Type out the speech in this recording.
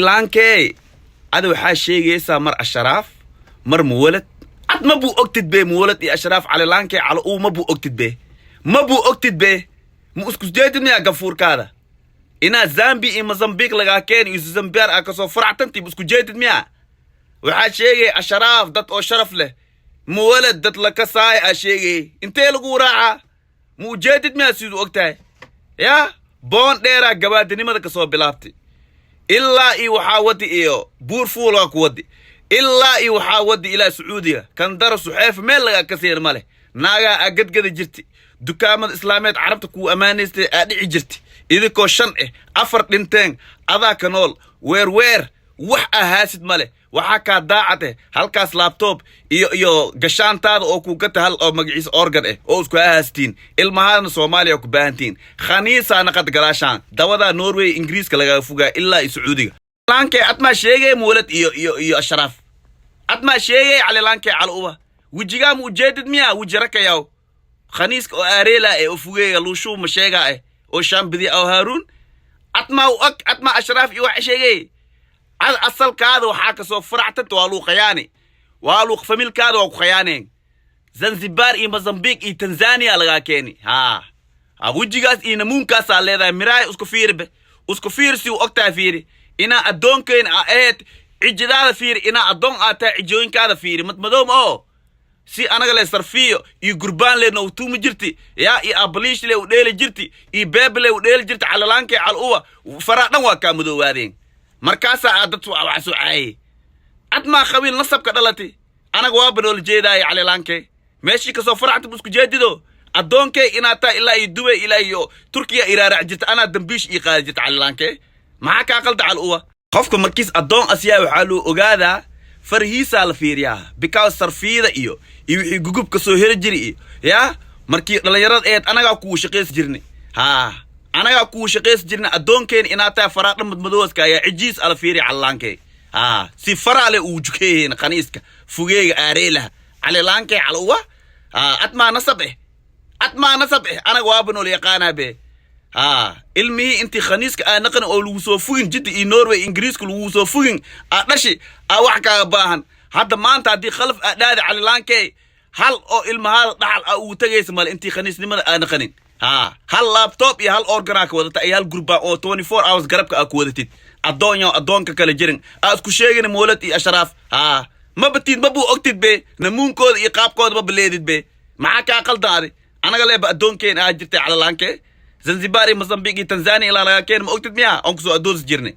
Laankee ada waxaa sheegaysaa mar Asharaaf, mar Muwalad. Cad ma buu ogtid be Muwalad iyo Ashraaf. Calilaankee calo uu ma buu ogtid be, ma buu ogtid be. Ma isku jeedid miyaa gafuurkaada inaa Zambia iyo Mozambique lagaa keeni iyo Zambiar aa kasoo faractantiib? Isku jeedid miyaa? Waxaa sheegay Asharaaf dad oo sharaf leh, Muwalad dad la kasaay aa sheegay. Intee lagu raacaa? Ma ujeedid miyaa siduu og tahay? Yaa boon dheeraa gabaadinimada kasoo bilaabtay ilaa iyo waxaa wadi iyo Buur Fuulaa ku wadi, ilaa iyo waxaa wadi ilaa Sacuudiga, Kandara, Suxeefa, meel lagaa kaseen ma leh. Naagaa aa gadgada jirti, dukaamada islaameed Carabta kuu ammaanaystay aa dhici jirti. Idinkoo shan afar dhinteen, adaa ka nool. Weer weer wax aa haasid ma leh. Waxaa kaa daacad halkaas laptop iyo gashaantaada oo kuu gata hal oo magaciisa organ oo isku haastiin. Ilmahaadna Soomaaliya ku baahantiin. Khaniisaa naqad galaashaan dawadaa Norway, Ingiriiska lagaga fugaa ilaa iyo Sacuudiga. Laankee admaa sheegay Muwalad iyo Ashraaf? Admaa sheegay Calilaankee calo uba? Wejigaa ma ujeedid miyaa? Weji rakayaw khaniiska oo aareela oo fugeega luushuu ma sheegaa oo shaambidi oo Haaruun. Admaa u og, admaa Ashraaf iyo wax sheegay. Ad asalkaada waxaa kasoo faractanta waa luu khayaani, waa luu familkaada waa ku khayaaneen. Zanzibar iyo Mozambique iyo Tanzania lagaa keeni. Ha ha, wejigaas iyo namuunkaasaa leedahay. Miraay isku fiiribe, isku fiiri si u ogtahay. Fiiri inaa addoonkeen a aheyd. Cijidaada fiiri, inaa addoon aad tahay. Cijooyinkaada fiiri, madmadoom oo si anaga le sarfiyo iyo gurbaan le nawtuumi jirti, yaa iyo abaliish le u dheeli jirti iyo beebe le u dheeli jirti. Calalaankee cal uwa faraa dhan waa kaa madoowaadeen. Markaasaa aad dad wax soo caayay. Ad maa qabiil nasabka dhalati? Anaga waaba noola jeedaaya. Calilaankee meeshii kasoo faracta bu isku jeedido addoonkee inaad tahay. Ilaa iyo Dubay, ilaa iyo Turkiya iraarac jirta, anaa dambiish ii qaadi jirta. Calilaankee, maxaa kaa qalda, cal uwa? Qofka markiis addoon asyaa waxaa loo ogaadaa farhiisaa la fiiriyaa, because sarfiyada iyo wixii gugubka soo heli jiri iyo yaa markii dhallinyarada eed anagaa kugu shaqaysi jirnay. Haa, anagaa kugu shaqaysi jirnay. Addoonkeen inaad tahay faraa dhan madmadooska ayaa cijiis ala fiiriya. Calilaankee haa, si faraale uu jukeeyeen khaniiska fugeega aareelaha. Calilaankee cal uwa, haa, admaa nasab admaa nasab anaga waaba nool yaqaanaa be. Haa, ilmihii intii khaniiska aa naqan oo lagu soo fugin Jidda iyo Norway, Ingiriiska lagu soo fugin aa dhashi aa wax kaaga baahan. Hadda maanta haddii khalaf aa dhaadi, calilaankee, hal oo ilmahaada dhaxal aa ugu tegaysa male intii khaniisnimada aa naqanin. Haa, hal laptop iyo hal organaa ka wadata iyo hal gurbaan oo 24 hours garabka aa ku wadatid. Addoonyo addoonka kale jirin aa isku sheegin Moolad iyo Ashraaf. Haa, ma batid, ma buu ogtid be namuunkooda iyo qaabkooda ma baleedid be. Maxaa kaa qaldan adi? Anaga leeba addoonkeen aa jirtay. Calalaankee, Zanzibar iyo Mozambique iyo Tanzania ilaa lagaa keena, ma ogtid miyaa oon kusoo addoonsi jirnay?